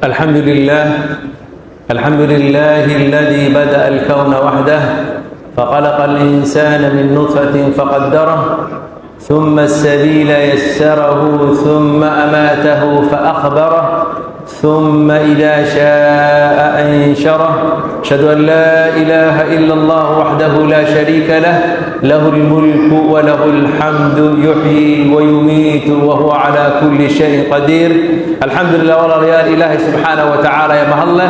الحمد لله، الحمد لله الذي بدأ الكون وحده، فخلق الإنسان من نطفة فقدره، ثم السبيل يسره، ثم أماته فأقبره، ثم إذا شاء أنشره. أشهد أن لا إله إلا الله وحده لا شريك له، له الملك وله الحمد، يحيي ويميت وهو على كل شيء قدير. الحمد لله. Walaalayaal, Ilaahay subxaanahu wa tacaala ee mahadleh.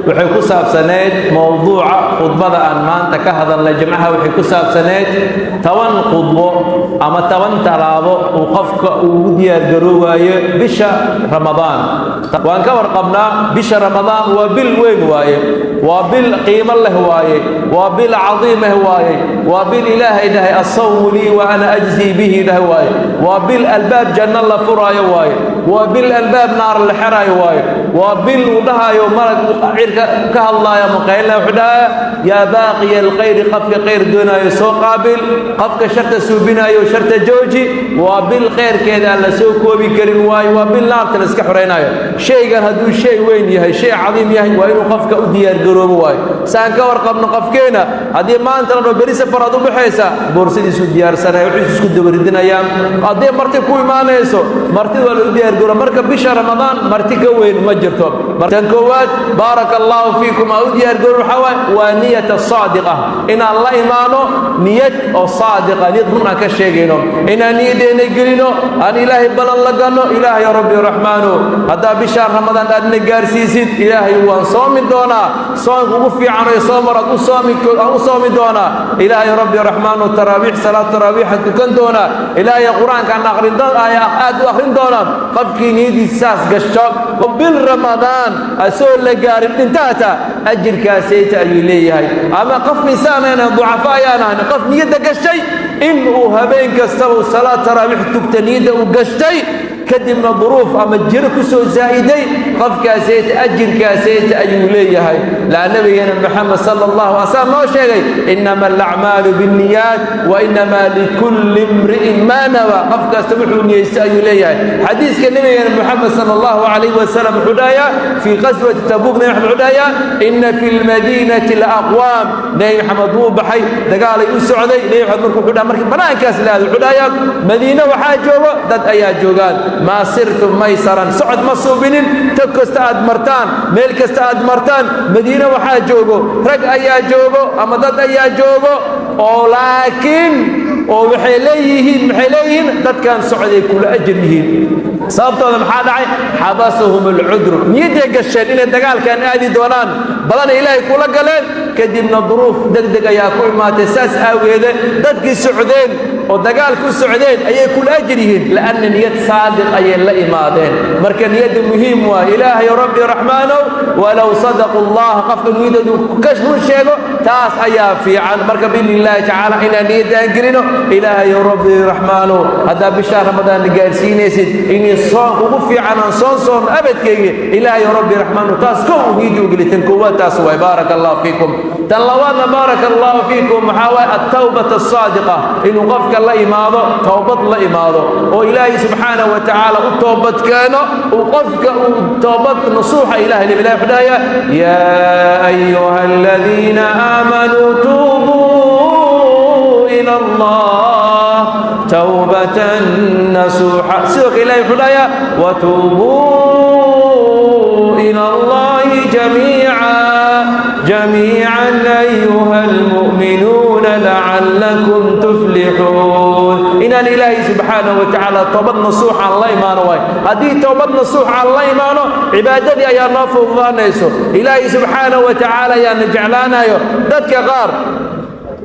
Waxay ku saabsaneyd mowduuca khudbada aan maanta ka hadalnay jimcaha, waxay ku saabsaneyd 10 khudbo ama 10 talaabo uu qofka ugu diyaargaroowayo bisha Ramadaan. Waan ka warqabnaa, bisha Ramadaan waa bil weyn waaye, waa bil qiimo leh waaye, waa bil cadiim ah waaye, waa bil Ilaahay dhahay "الصوم لي وأنا أجزي به" dhahay waaye, waa bil albaab janno la furaayo waaye, waa bil albaab naar la xeraayo waaye, waa bil uu dhahayo malag cirka ka hadlaayo maqaylna, wuxuu dhahaya "يا باغي الخير", qofka khayr doonaayo soo qaabil, qofka sharta suubinaayo sharta jooji. Waa bil khayrkeeda aan la soo koobi karin waaye, waa bil naarta la iska xoraynayo. Shaygan hadduu shay weyn yahay, shay cadiim yahay, waa inuu qofka u diyaargaroobo waayo. Saan ka warqabno, qofkeena haddii maanta la dhaho beri safar aad u baxaysa, boorsadiisu diyaarsanaya, wuxuu isku dabaridinayaan. Haddii marti ku imaanayso, martida waa lagu diyaargarooba. Marka bisha Ramadaan marti ka weyn ma jirto. Tan koowaad, baaraka Allahu fiikum, aa u diyaargaroob, waxaa waaye waa niyata saadiqa, inaan la imaano niyad oo saadiqa, niyad run aan ka sheegayno, inaan niyadeenna gelino, aan Ilaahay ballan la ganno: "Ilaahay Rabbi Raxmaano, haddaa bishaan Ramadaan aadna gaarsiisid, Ilaahay waan soomi doonaa, soonka ugu fiican ee soomar aad u soomi aan u soomi doonaa. Ilaahay Rabbi Raxmaano, taraawiix, salaad taraawiixaan tukan doonaa. Ilaahay Qur-aankaan aqrin aad u akhrin doonaa." Qofkii niyadiisa saas gasho oo bil Ramadaan asoo la gaarin dhintaata, ajirkaasayta ayuu leeyahay. Ama qof insaanayna ducafo ayaan ahan, qof niyadda gashay in uu habeen kastaba salaad taraawiix tugta, niyadda uu gashtay, kadibna duruuf ama jiro ku soo zaa'iday, qofkaasayta ajirkaasayta ayuu leeyahay. Laa nabigeena Maxamed sala Allahu asaa noo sheegay "إنما الأعمال بالنيات وإنما لكل امرئ ما نوى". Qof kasta wuxuu niyeystay ayuu leeyahay. Xadiiska nabigeena Maxamed sala Allahu calayhi wasalam wuxuu dhahayaa, fii qaswati Tabuuk, Nabi Maxamed wuxuu dhahayaa "إن في المدينة لأقوام". Nabi Maxamed wuu baxay, dagaalay u socday. Nabi Maxamed markuu wuxuu dhaha, markii banaankaas la aaday, wuxuu dhahayaa Madiine waxaa joogo dad ayaa joogaan, "ما سرتم maysaran", socod ma suubinin, tag kasta aad martaan, meel kasta aad martaan, Madiine waxaa joogo rag ayaa joogo ama dad ayaa joogo oo laakiin oo waxay leeyihiin, maxay leeyihiin? Dadkan socday kula ajir yihiin. Sababtooda maxaa dhacay? "حبسهم العذر", niyadday gasheen inay dagaalkan aadi doonaan, badana Ilaahay kula galeen, kadibna duruuf deg deg ayaa ku imaatay. Saas aageede dadkii socdeen oo dagaalka u socdeen ayay kula ajir yihiin, لأن niyad saadiq ayay la imaadeen. Marka niyadda muhiim waa. Ilaahay Rabbi Raxmaanow, "ولو صدقوا الله", qofka niyadoodu ka run sheego, taas ayaa fiican. Marka biidni Illaahi tacaala inaan niyadda aan gelino: "Ilaahay Rabbi Raxmaanow, haddaa bishaa Ramadaan gaarsiinaysid inay soonka ugu fiican aan soon soon abadkaygi, Ilaahay Rabbi Raxmaanow", taas kow niyadda u geli. Tan koowaad taas waay, baaraka Allahu fiikum. Tan labaadna, baaraka Allahu fiikum, maxaa waaye? التوبة الصادقة, inuu qofka la imaado, towbad la imaado oo Ilaahay subxaanahu wa tacaala u toobad keeno, uu qofka uu toobad nasuuxa. Ilahay ilahi wuxuu dhahaya "يا أيها الذين آمنوا توبوا إلى الله توبة نصوحا". Sidoo kale Ilahi wuxuu dhahayaa "وتوبوا إلى الله جميعا جميعا أيها المؤمنون لعلكم تفلحون". Inaan Ilaahay subxaanahu wa tacaala toobad nasuux aan la imaano waay. Haddii toobad nasuux aan la imaano, cibaadadii ayaa noo fududaanayso, Ilaahay subxaanahu wa tacaala ayaana jeclaanayo. Dadka qaar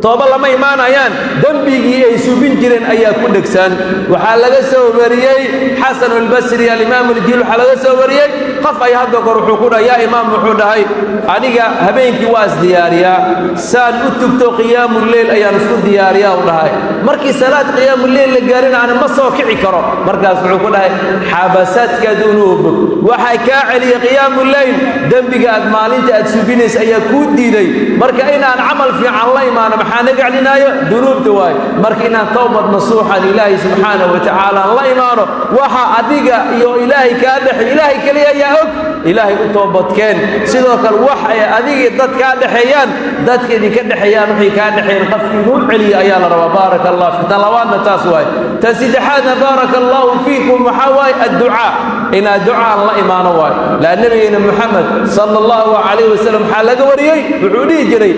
tooba lama imaanayaan, dembigii ay suubin jireen ayaa ku dhegsan. Waxaa laga soo wariyey Xasan Albasri, alimaam aljiil, waxaa laga soo wariyey qof ay hadda kor wuxuu ku dhahay: "Yaa imaam," wuxuu dhahay, "aniga habeenkii waa isdiyaariyaa, saan u tugto qiyaamuleyl ayaan isku diyaariyaa," u dhahay. "Markii salaad qiyaamuleyl la gaarin ana ma soo kici karo." Markaas wuxuu ku dhahay: "حبستك ذنوبك", waxaa kaa celiyay qiyaamuleyl dembiga aad maalinta aad suubinaysa ayaa kuu diiday. Marka inaan camal fiican la imaano maxaa naga celinaayo? Dunuubta waay. Marka inaan towbad nasuuxan Ilaahay subxaanahu wa tacaala aan la imaano, waxa adiga iyo Ilaahay kaa dhexay, Ilaahay keliya ayaa og. Ilaahay u toobadkeen. Sidoo kale wax ay adigii dad kaa dhexeeyaan, dadka idinka dhexeeyaan, waxay kaa dhexeeyaan qofki inuu celiyo ayaa la rabaa. Baaraka Allah fi. Tan labaadna taas waaye. Tan saddexaadna, baaraka Allahu fiikum, waxaa waaye adducaa, inaad ducaan la imaano waayo. Laa nabigeena Muxamed sala Allahu calayhi wasalam waxaa laga wariyey wuxuu dhihi jiray,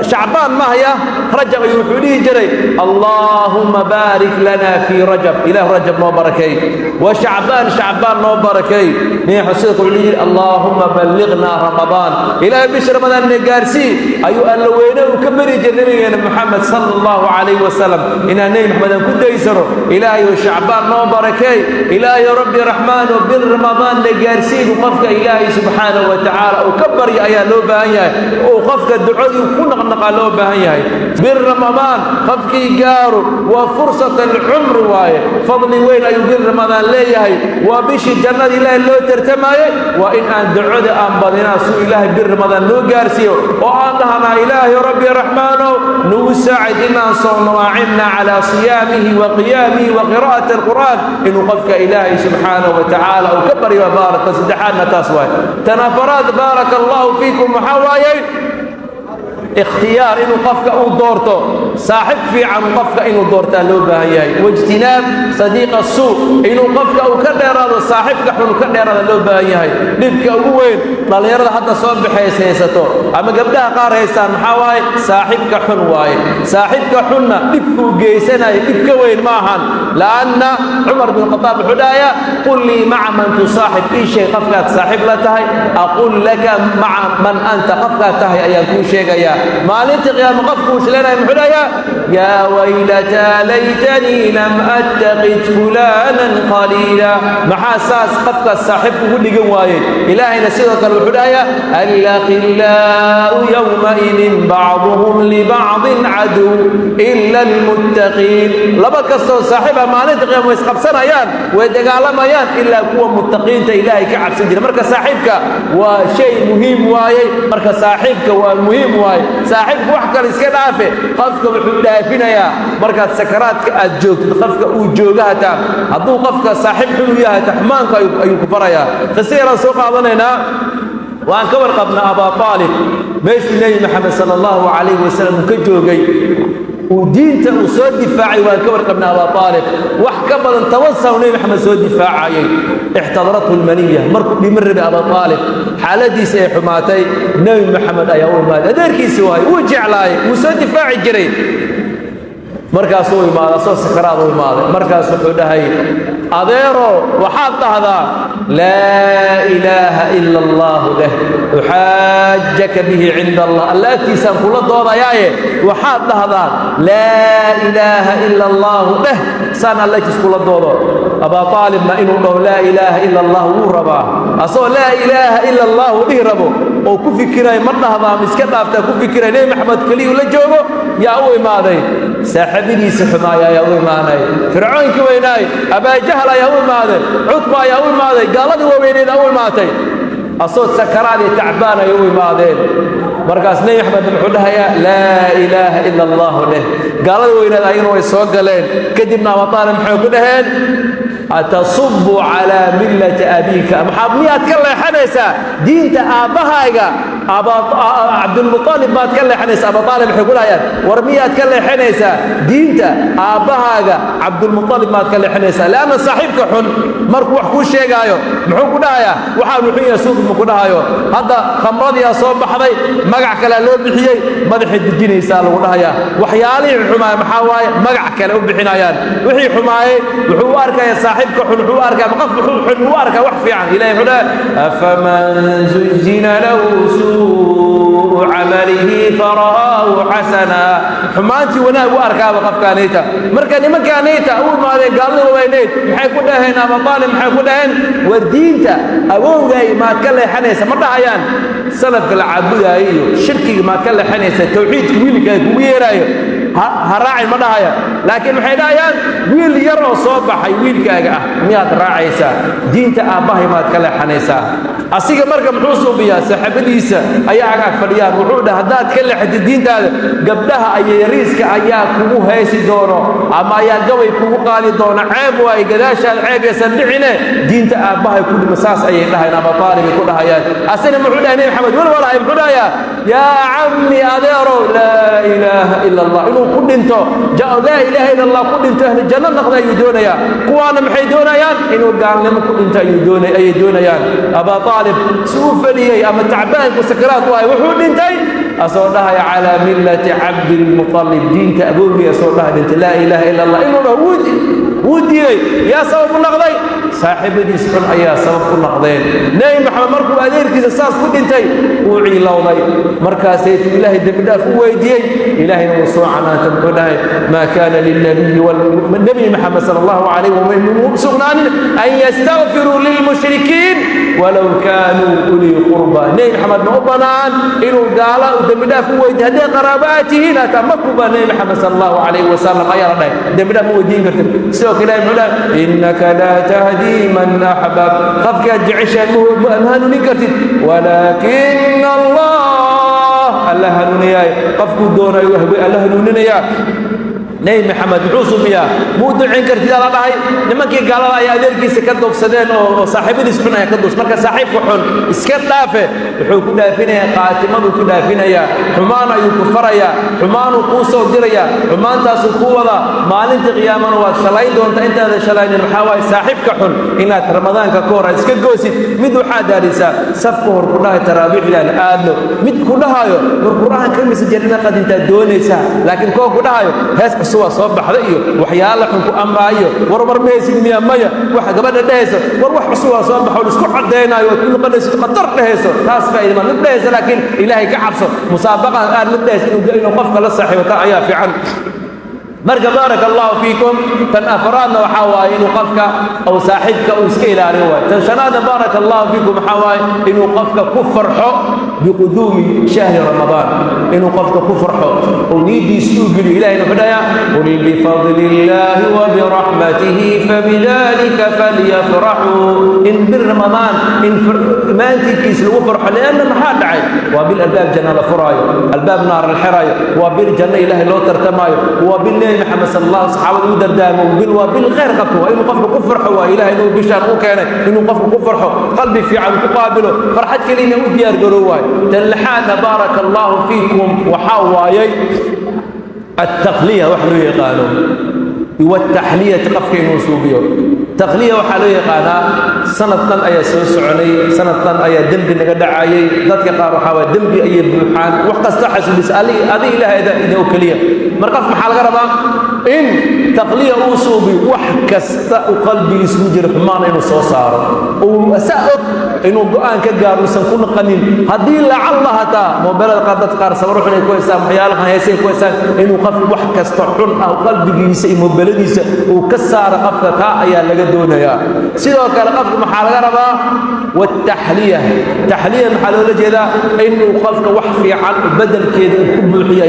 Shacbaan ma haya, Rajab ayuu wuxuu dhihi jiray: "Allaahumma baarik lana fii Rajab", Ilaah Rajab noo barakeey, wa Shacbaan, Shacbaan noo barakeey. Nebi sidoo kale wuxuu dhihi jiray: "Allaahumma ballignaa Ramadaan", Ilaahay bisha Ramadaan na gaarsii ayuu Alla weyne uu ka beri jiray nabigeena Muxamed sala Allahu calayhi wasalam. Inaan Nebi Maxamed aan ku daysano, Ilaahayow Shacbaan noo barakeey, Ilaahayow Rabbi Raxmaan oo bil Ramadaan na gaarsiinu, qofka Ilaahay subxaanahu wa tacaala uu ka baryo ayaa loo baahan yahay, uu qofka ducadii ku naqnaqaa loo baahan yahay. Bil Ramadaan qofkii gaaro waa fursat alcumri waaye, fadli weyn ayuu bil Ramadaan leeyahay, waa bishii jannada Ilaahay loo tartamayey. Waa in aan ducada aan badinaa suu Ilaahay bil Ramadaan noo gaarsiiyo, oo aan dhahnaa: "Ilaahay Rabbi Raxmaanow, nagu saacid inaan soomno, acinna calaa siyaamihi wa qiyaamihi wa qiraa'ati alqur'aan", inuu qofka Ilaahay subxaanahu wa tacaala uu ka baryo. Baaraka saddexaadna taas waaye. Tan afaraad, baaraka Allahu fiikum, waxaa waayey ikhtiyaar, inuu qofka uu doorto saaxib fiican, qofka inuu doortaa loo baahan yahay, waijtinaab sadiiqa suu, inuu qofka uu ka dheeraado saaxibka xun, ka dheeraada loo baahan yahay. Dhibka ugu weyn dhallinyarada hadda soo baxays haysato ama gabdhaha qaar haystaan maxaa waaye? Saaxibka xun waaye. Saaxibka xunna dhibkuu geysanayo dhib ka weyn ma ahan. La'anna Cumar bin Khataab wuxuu dhahayaa: "Qul lii maca man tusaaxib", ii sheeg qofkaad saaxiib la tahay, aqul laka maca man anta, qofkaad tahay ayaan kuu sheegayaa. Maalinta qiyaama qofku uu shileenaya muxuu dhahayaa? "Yaa waylataa laytanii lam attaqid fulaanan qaliila." Maxaa saas qofkaas saaxiib ugu dhigan waayey? Ilaahayna sidoo kale wuxuu dhahayaa: "Alakhillaa'u yowmaidin bacduhum libacdin caduw ila almuttaqiin." Laba kastoo saaxiiba maalinta qiyaama way isqabsanayaan, way dagaalamayaan, ilaa kuwa muttaqiinta, Ilaahay ka cabsan jira. Marka saaxiibka waa shay muhiim waayey. Marka saaxiibka waa muhiim waaye. Saaxiibka wax kale iska dhaafe, qofka wuxuu dhaafinayaa markaad sakaraadka aad joogtid, qofka uu jooga hataa hadduu qofka saaxiib xun u yahay, taxmaanka ayuu ku farayaa. Qise yaraan soo qaadanaynaa. Waan ka warqabnaa Abaa Aalib meeshuu Nebi Maxamed sala Allahu calayhi wasalam uu ka joogay, uu diinta uu soo difaacay. Waan ka warqabnaa Abaa Aalib wax ka badan 10 sano Nebi Maxamed soo difaacayay. Ixtadarathu lmaniya, markuu dhiman rabay Abaa Aalib, xaaladiisa ay xumaatay, Nebi Maxamed ayaa u imaaday. Adeerkiisi waay, wuu jeclaayay, wuu soo difaaci jiray. Markaasuu imaaday asoo sakaraad u imaaday. Markaas wuxuu dhahay: "Adeero, waxaad dhahdaa laa ilaaha ila Allahu dheh, uxaajaka bihi cinda Allah, Alla agtiisaan kula doodayaaye, waxaad dhahdaa laa ilaaha ila Allahu dheh, saan Alla agtiis kula doodo." Abaa Aalibna inuu dhaho laa ilaaha ila Allah wuu rabaa. Asagoo laa ilaaha ila Allahu dhihi rabo oo ku fikiraya ma dhahdaa ma iska dhaaftaa, ku fikiraya, Nebi Maxamed keliyuu la joogo, yaa u imaaday? Saaxiibadiisa xumaaya ayaa u imaanay, Fircoonkii weynaay, Abaajahal ayaa u imaaday, Cutba ayaa u imaaday, gaaladii waaweyneed u imaatay. Asoo sakaraad iyo tacbaan ay u imaadeen. Markaas Nebi Maxamed muxuu dhahayaa? "Laa ilaaha ila Allahu dheh." Gaalada weyneed ayaguna way soo galeen. Kadibna Abaa Aalib maxay ku dhaheen? "Atasubu calaa millati abiika?" Maxaa miyaad ka leexanaysaa diinta aabbahayga Cabdulmualib baad ka leexanaysaa? Abaa Aalib waxay ku dhahayaan: "War miyaad ka leexanaysaa diinta aabbahaaga Cabdulmualib maad ka leexanaysaa?" Leanna saaxiibka xun markuu wax kuu sheegaayo muxuu ku dhahayaa? Waxaan wuxuu yahay suuq mu ku dhahayo. Hadda khamradiyaa soo baxday, magac kalea loo bixiyey, madaxay dejinaysaa lagu dhahayaa. Waxyaalihii xumaaya maxaa waaye? Magac kale u bixinayaan. Wixii xumaayey wuxuu u arkaya saaxiibka xun, wuxuu u arkaya qof xun u arkaa wax fiican. Ilahi wuxuu dhahay: "Afaman zujina lahu suu camalihi fara'aahu xasana." Xumaantii wanaag u arkaaba qofkaanayta. Marka nimankaanayta u imaadeen gaalada waaweyneyd, maxay ku dhaheen Abaa Aalib? Maxay ku dhaheen? "War diinta awowgaay maad ka leexanaysa?" Ma dhahayaan sanadka la caabudaayo iyo shirkiga maad ka leexanaysa, tawxiidka wiilkaa kugu yeeraayo ha raacin, ma dhahaya. Laakiin maxay dhahayaan? Wiil yar oo soo baxay wiilkaaga ah miyaad raacaysaa? Diinta aabbahay maad ka leexanaysaa? Asiga marka muxuu suubiyaa? Saaxiibadiisa ayaa agaag fadhiyaan. Wuxuu dhaha, haddaad ka leexatid diintaada, gabdhaha ayariiska ayaa kugu heesi doono ama ayaa gabay kugu qaadi doono. Ceeb waaye, gadaashaad ceeb yaysan dhicine, diinta aabbahay ku dhima. Saas ayay dhahayaan, ama taalibay ku dhahayaan. Asina muxuu dhahay? Nebi Maxamed wal walahay muxuu dhahayaa? Yaa cammi, adeerow, laa ilaaha ila Allah inuu ku dhinto, laa ilaaha ila Allah ku dhinto, ahlu janno noqda ayuu doonayaa. Kuwaana maxay doonayaan? Inuu gaalnimo ku dhinto ayuu doonay ayay doonayaan. Abaa Aalib si u fadhiyey ama tacbaanku sakaraad u ahay, wuxuu dhintay asoo dhahaya calaa millati Cabdilmutalib, diinta abowgii asoo dhahay dhintay. Laa ilaaha ila Allah inuu dhaho wuu diiday. Yaa sabab u noqday? Saaxiibadiis xun ayaa sabab u noqdeen. Nebi Maxamed markuu adeerkiisa saas ku dhintay, wuu ciilowday. Markaasaytuu Ilaahay dembi dhaaf u weydiiyey, Ilaahayna wuu soo canaantay. Muxuu dhahay? Maa kaana lilnabiyi, Nebi Maxamed sala Allahu calayh wasallam, sugnaanin an yastakfiruu lilmushrikiin walow kaanuu ulii qurba. Nebi Maxamed ma u bannaan inuu gaala u dembi dhaaf u weydiiyo hadday qaraabo aad tihiin hataa ma kuba. Nebi Maxamed sala Allahu calayhi wasalam ayaa la dhahay, dembi dhaaf ma weydiin kartid. Sidoo kale Ilahi muxuu dhahay? Innaka laa tahdii man axbab, qofkaad jeceshahay ma hanuunin kartid, walaakin Allah alla hanuuniyaay, qofkuu doonayo alla hanuuninayaa. Nebi Maxamed muxuu subiyaa? Muu ducin kartid ala dhahay. Nimankii gaalada ayaa adeerkiisa ka duufsadeen oo saaxiibadiis xun ayaa ka duufs. Marka saaxiibka xun iska dhaafe. Wuxuu ku dhaafinayaa, qaatimaduu ku dhaafinayaa, xumaan ayuu ku farayaa, xumaanuu kuu soo dirayaa, xumaantaasuu kuu wadaa. Maalinta qiyaamana waad shalayn doontaa. Intaadan shalaynin, waxaa waaye saaxiibka xun inaad Ramadaanka ka hor aad iska goosid. Mid waxaad daarisaa safka hor ku dhahay taraabiixdaan aadno, mid ku dhahayo war Qur'aan ka mise jarina qadintaad doonaysaa, laakiin koo ku dhahayo hees cusub waa soo baxda iyo waxyaala xun ku amraayo, war war ma haysid miya? Maya. Waxa gabadha dhehayso, war wax cusub waa soo baxo, isku caddaynayo, waad ku noqonaysid khatar dhehayso, taas faa'iida ma. Mid dhehayso laakiin Ilaahay ka cabso, musaabaqa aad mid dhehayso inuu qofka la saaxiibo, taa ayaa fiican. Marka baaraka Allahu fiikum, tan afraadna waxaa waaye inuu qofka uu saaxiibka uu iska ilaaliyo waayo. Tan shanaadna, baaraka Allahu fiikum, waxaa waaye inuu qofka ku farxo biquduumi shahri Ramadaan, inuu qofka ku farxo oo niyadiisa uu geliyo. Ilahayna wuxuu dhahayaa: qul bifadli illaahi wa biraxmatihi fabidalika falyafraxuu. In bil Ramadaan in maantinkiisa lagu farxo, lianna maxaa dhacay? Waa bil albaab janna la furaayo, albaab naar la xiraayo, waa bil janno Ilaahay loo tartamaayo, waa bil Nebi Maxamed sal Allah saxaabada u dardaarmo, bil waa bil khayr qabto. Waa inuu qofka ku farxo, waa Ilahay inuu bishaan u keenay, inuu qofka ku farxo, qalbi fiican ku qaabilo, farxad keliyana u diyaar garoo waayo. Tan lixaadna, baaraka Allahu fiikum, waxaa waayay التخلية wax loo yaqaano والتحلية, qofka inuu suubiyo. Takhliya waxaa loo yaqaanaa sanad dhan ayaa soo soconay, sanad dhan ayaa dembi naga dhacayay. Dadka qaar waxaa waay dembi ayay buuxaan, wax kasta xasubis adi Ilaahay idin oo keliya. Mar qof maxaa laga rabaa? In takhliya uu suubiyo, wax kasta uu qalbigiisa ku jira xumaan inuu soo saaro, uu saa og inuu go'aan ka gaaro, uusan ku naqanin. Haddii lacalla hataa moobeelada qaar, dadka qaar sabar xun ay ku haystaan, waxyaalahan heesay ku haystaan, inuu qof wax kasta xun ah qalbigiisa iyo moobeeladiisa uu ka saaro qofka, taa ayaa laga doonayaa. Sidoo kale qofka maxaa laga rabaa? Wataxliya. Taxliya maxaa loola jeedaa? Inuu qofka wax fiican bedelkeeda uu ku buuxiyo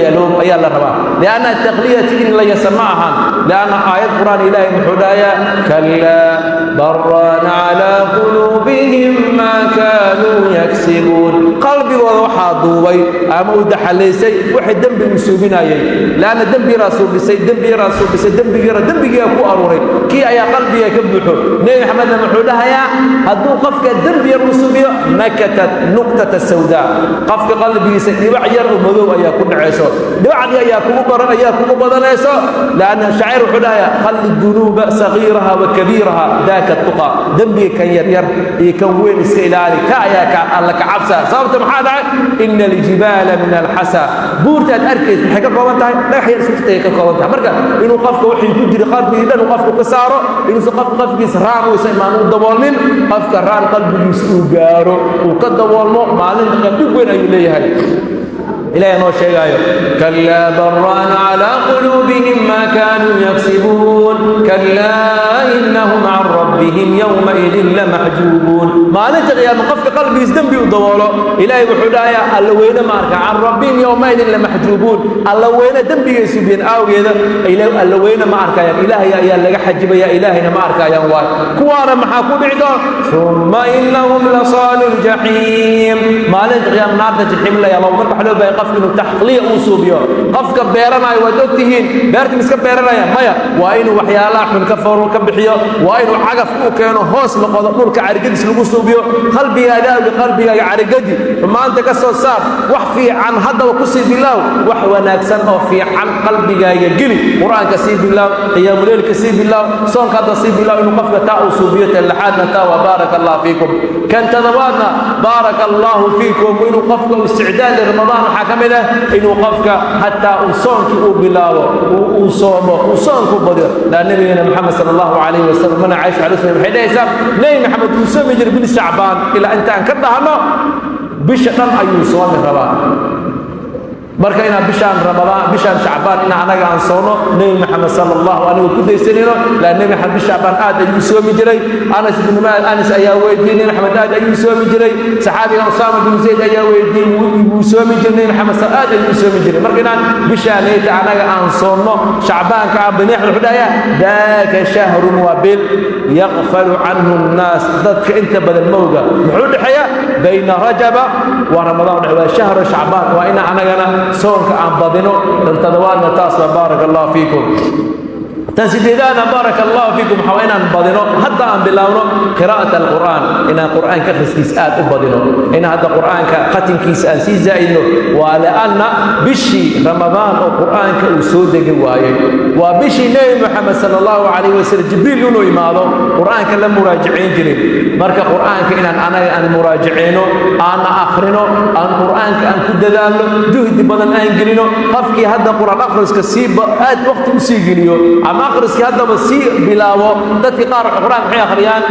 ayaa la rabaa, lianna takhliyati in la yasa ma ahan. Lianna aayad Qur'aan Ilaahay muxuu dhahayaa? Kallaa baraana calaa quluubihim maa kaanuu yaksibuun. Qalbigooda waxaa duubay ama uu daxalaysay waxay dembi uu suubinayay, lianna dembi yaraa suubisay, dembi yaraa suubisay, dembigii dembigiyaa ku aruuray, kii ayaa qalbiga ka buuxo. Nebi Maxamedna muxuu dhahayaa? Hadduu qofka dembi yar uu suubiyo, nakatat nuqtata sawdaa, qofka qalbigiisa dhibac yar oo madow ayaa ku dhacayso, dhibacdii ayaa kugu baran, ayaa kugu badanayso. Lianna shaacir wuxuu dhahayaa: khalli dunuuba sagiiraha wa kabiiraha daaka tuqa. Dembiga kan yar yar iyo kan weyn iska ilaali, ka ayaa ka Alla ka cabsa. Sababta maxaa dhacay? Ina aljibaala min alxasa, buurta aad arkaysa maxay ka kooban tahay? Dhagax yar isku jirtay ka kooban tahay. Marka inuu qofka wixii ku jira qalbigii dhan uu qofku ka saaro, inuusan qofka qalbigiisa raan uusan imaan u daboolmin, qofka raan qalbigiisa uu gaaro, uu ka daboolmo, maalinta dhib weyn ayuu leeyahay. Ilaahay noo sheegaayo: kallaa baraana calaa quluubihim maa kaanuu yaksibuun, kallaa inahum can rabbihim Rabbihim yowmaidin lamaxjuubuun. Maalinta qiyaama qofka qalbigiis dembi u daboolo, Ilaahay wuxuu dhahayaa: Alla weyne ma arka. Can rabbihim yowmaidin lamaxjuubuun. Alla weyne dembigay subiyeen aawgeeda Alla weyne ma arkayaan. Ilaahay ayaa laga xajibaya, Ilaahayna ma arkayaan. Waay kuwaana maxaa ku dhici doona? Uma inahum lasaalu ljaxiim. Maalinta qiyaama naarta jaxiim la yalo. Marka waxaa loo baahay qofka inuu taxliya uu suubiyo. Qofka beeranayo waad ogtihiin, beerta miska beeranaya? Maya. Waa inuu waxyaalaha xun ka foru ka bixiyo, waa inuu cagaf u keeno, hoos noqodo, dhulka carigadis lagu suubiyo. Qalbigaaga awgi, qalbigaaga carigadi, xumaanta ka soo saar, wax fiican haddaba kusii bilaaw, wax wanaagsan oo fiican qalbigaaga geli. Qur-aanka sii bilaaw, qiyaamuleylka sii bilaaw, soonka hadda sii bilaaw. Inuu qofka taa uu suubiyo. Tan lixaadna taa waa, baaraka Allah fiikum. Kan toddobaadna, baaraka Allahu fiikum, inuu qofka u isticdaad Ramadaan waxaa ka mid ah inuu qofka hataa uu soonkii uu bilaabo, uu soomo, uu soonku badiyo. Laa Nabigeena Maxamed sala Allahu calayhi wasalam, mana Caisha alayhi wasallam waxay dhahaysaa: Nebi Maxamed wuu soomi jiray bil Shacbaan ilaa intaan ka dhahno bisha dhan ayuu soomi rabaa. Marka inaan bishaan Ramadaan, bishaan Shacbaan, inaan anaga aan soono, Nebi Maxamed sala Allahu anigu ku daysanayno. Laa Nebi Maxamed bis Shacbaan aad ayuu soomi jiray. Anas ibnu Maalik, Anas ayaa weydiiyey, Nebi Maxamed aad ayuu soomi jiray. Saxaabiga Usaama bin Zayd ayaa weydiiyey, wuu soomi jiray Nebi Maxamed, aad ayuu soomi jiray. Marka inaan bishaanayta anaga aan soonno Shacbaanka aan bani Axmed, wuxuu dhahayaa: daaka shahrun, waa bil, yaqfalu canhu nnaas, dadka inta badan mowga. Muxuu dhexeeya? Bayna Rajaba wa Ramadaan dhex waa shahru Shacbaan. Waa inaan anagana soonka aan badino. Tan toddobaadna taas waa, baaraka Allah fiikum. Tan sideedaadna, baaraka Allahu fiikum, waxaa waa inaan badino, hadda aan bilaawno qiraa'at alqur'aan, inaan qur'aanka akhriskiisa aad u badino, inaan hadda qur'aanka khatinkiisa aan sii zaa'idno. Waa lianna bishii Ramadaan oo qur'aanka uu soo degi waayey, waa bishii Nebi Moxamed sala Allahu calayhi wasallam Jibriil inuu imaado qur'aanka la muraajacayn jirin. Marka qur'aanka inaan anaga aan muraajaceyno, aanna akhrino, aan qur'aanka aan ku dadaalno, juhdi badan aan gelino. Qofkii hadda qur'aan akhriska sii aad waqti u sii geliyo ama akhriskii haddaba sii bilaabo. Dadka qaar qur'aanka waxay akhriyaan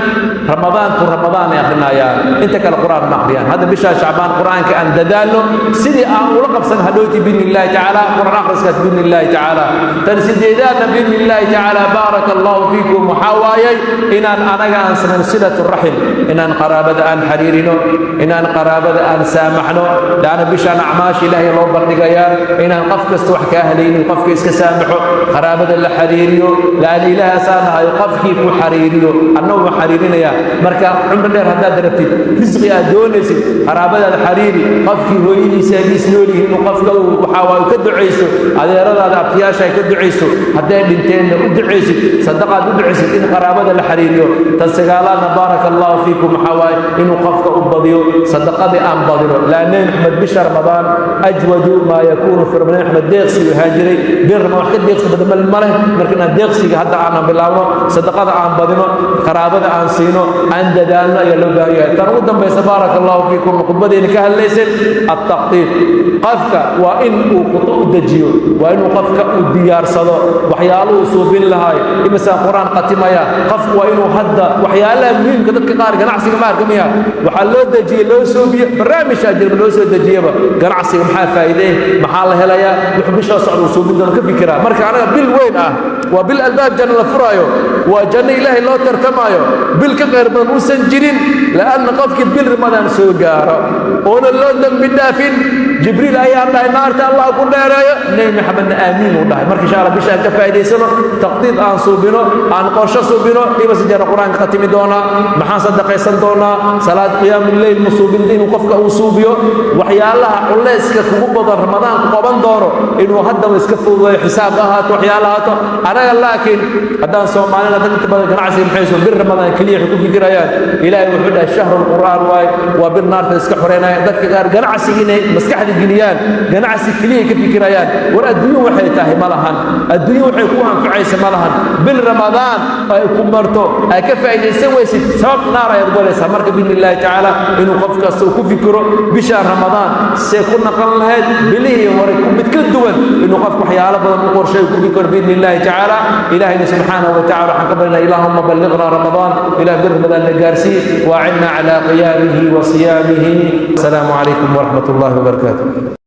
Ramadaanku, Ramadaan ay akhrinayaan, inta kale qur'aan ma akhriyaan. Hadda bishaa Shacbaan qur'aanka aan dadaalno sidii aan ula qabsan hadhooti biidni Illahi tacaala qur'aan akhriskaas, biidni Illahi tacaala. Tan sideedaadna, biidni Illahi tacaala, baaraka Allahu fiikum, waxaa waayay inaan anaga aan samayn silatu raxim, inaan qaraabada aan xiriirino, inaan qaraabada aan saamaxno. Laana bishaan acmaasha Ilaahay loo bandhigayaa. Inaan qof kasta wax kaa halaynin qofka iska saamaxo, qaraabada la xiriiriyo. Laana Ilaahaasaa nahayo: qofkii ku xiriiriyo, anna wuu xiriirinayaa. Marka cumri dheer haddaad rabtid, risqi aad doonaysid, qaraabadaada xiriiri. Qofkii hooyadiisa abiis nool yihiin, inuu qofka waxaa waa ka ducayso, adeeradaada, abtiyaasha ay ka ducayso, hadday dhinteenna u ducaysid, sadaqaad u ducaysid, in qaraabada la xiriiriyo. Tan sagaalaadna, baaraka Allahu fiikum, waxaa waaye inuu qofka u badiyo sadaqadii, aan badino. Laa Nebi Maxamed bisha Ramadaan ajwadu maa yakuunu fi Ramadaan. Axmed deeqsi uu ahaan jiray, bil Ramadaan wax ka deeqsi badan ma leh. Marka inaan deeqsiga hadda aanan bilaabno, sadaqada aan badino, qaraabada aan siino, aan dadaalno ayaa loo baahan yahay. Tan ugu dambaysa, baaraka Allahu fiikum, khudbadeena ka hadlaysay attaqtiid. Qofka waa in uu khuto u dejiyo, waa inuu qofka uu diyaarsado waxyaaluhu suubin lahaay. Imisaa qur-aan qatimaya? Qofku waa inuu hadda waxyaalaha muhiimka. Dadka qaar ganacsiga ma arkamaya, waxaa loo dejiyey, loo suubiye barnaamijaa jirba, loo soo dejiyaba ganacsiga, maxaa faa'iide, maxaa la helayaa, wuxuu bishaa socda uu suubin doono ka fikiraa. Marka anaga bil weyn ah waa bil albaab janno la furaayo, waa janno Ilaahay loo tartamaayo, bil ka khayr badan uusan jirin. La'anna qofkii bil Ramadaan soo gaaro oona loo dembi dhaafin, Jibriil ayaa dhahay: naarta Allah ku dheereeyo. Nebi Maxamedna aamiin uu dhahay. Marka insha Allah bisha aan ka faa'iidaysano, taqdiid aan suubino, aan qorsho suubino. Ibase jeera qur-aanka khatimi doonaa, maxaan sadaqaysan doonaa, salaad qiyaamuleyl ma suubin, inuu qofka uu suubiyo. Waxyaalaha culayska kugu badan Ramadaan ku qaban doono inuu haddaba iska fududeeyo, xisaab ahaato, waxyaala ahaato. Anaga laakiin haddaan Soomaalina, dad inta badan ganacsiga maxay bil Ramadaan keliya waxay ku fikirayaan. Ilaahay wuxuu dhahay: shahru lqur'aan waay, waa bil naarta iska xoreynaya. Dadka qaar ganacsiga inay maskaxda geliyaan, ganacsi keliya ka fikirayaan. War adduunyo waxay tahay ma lahan, adduunyo waxay ku anfacaysa ma lahan. Bil Ramadaan ay ku marto ay ka faa'iidaysan weysid, sabab naar ayaad galaysaa. Marka biidni Illahi tacaala inuu qof kasta uu ku fikiro bisha Ramadaan see ku naqan lahayd bilihii hore mid ka duwan, inuu qofku waxyaalo badan u qorshay ku fikiro biidni Illahi tacaala. Ilaahayna subxaanahu wa tacala waxaan ka barinaa: Ilaahuma balliqna Ramadaan. Ilah bil Ramadaan na gaarsii, waacinna calaa qiyaamihi wa siyaamihi. Asalaamu calaykum waraxmat Ullahi wabarakaatu.